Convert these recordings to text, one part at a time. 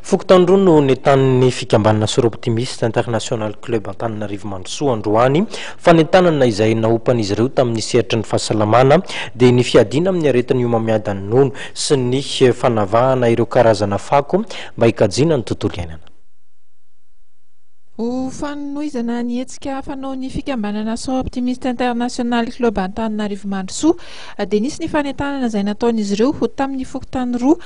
Fokontany roa no nentanin'ny fikambanana Soroptimist International Club Antananarivo Mandrosoa androany. Fanentanana izay naompan'izy ireo tamin'ny sehatry ny fahasalamana dia ny fiadiana amin'ny aretin'ny homamiadan'ny nono sy ny fanavahana ireo karazana fako mba hikajiana ny tontolo iainana. Ho fanohizana ny hetsika fanaon'ny fikambanana Soroptimist International Club Antananarivo Mandrosoa dia nisy ny fanentanana izay nataon'izy ireo tamin'ny fokontany roa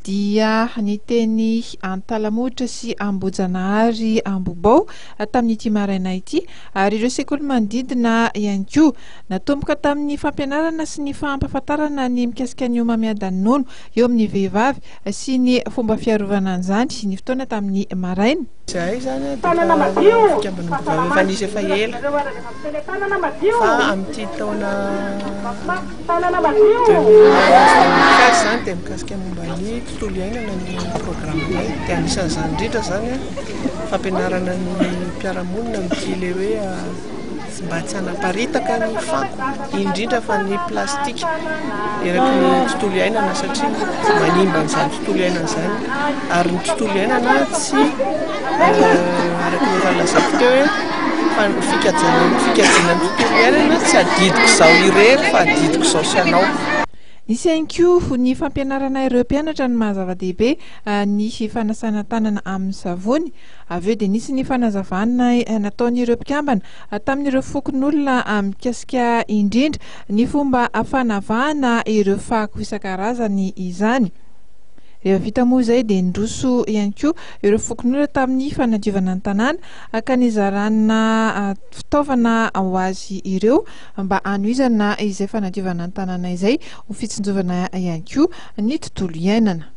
dia ny teny Antalamohitra sy Ambohijanahary Ambohibao tamin'ity maraina ity ary ireo sekoly manodidina ihany koa. Natomboka tamin'ny fampianarana sy ny fampahafantarana ny mikasika ny homamiadan'ny nono eo amin'ny vehivavy sy ny fomba fiarovana an'izany ny fotoana tamin'ny maraina. Izahay izany dia efa fikambanam-behivavy efa nisy efa ela fa amin'ity taona 2015 izany dia mikasika momba ny tontolo iainana ny programme-nay dia anisan'izany indrindra izany fampianarana ny mpiara-monina amin'ity ilay hoe mba tsy hanaparitaka ny fako, indrindra fa ny plastika eraky ny tontolo iainana satria manimba an'izany tontolo iainana izany ary ny tontolo iainana tsy araka ny efa nolazaiko teo hoe fa ny fikajiana ny fikajiana ny tontolo iainana tsy adidiko izaho irery fa adidiko izaho sy ianao. Nisy ihany koa ny fampianarana ireo mpianatra ny maha zava-dehibe ny fanasana tanana amin'ny savony. Avy eo dia nisy ny fanazavana nataon'ireo mpikambana tamin'ireo fokonolona mikasika indrindra ny fomba fanavahana ireo fako isan-karazany izany. Rehefa vita moa izay dia niroso ihany koa ireo fokonolona tamin'ny fanadiovana ny tanàna ka nizarana fitaovana ho azy ireo mba hanohizana izay fanadiovana ny tanàna izay ho fitsinjovana ihany koa ny tontolo iainana.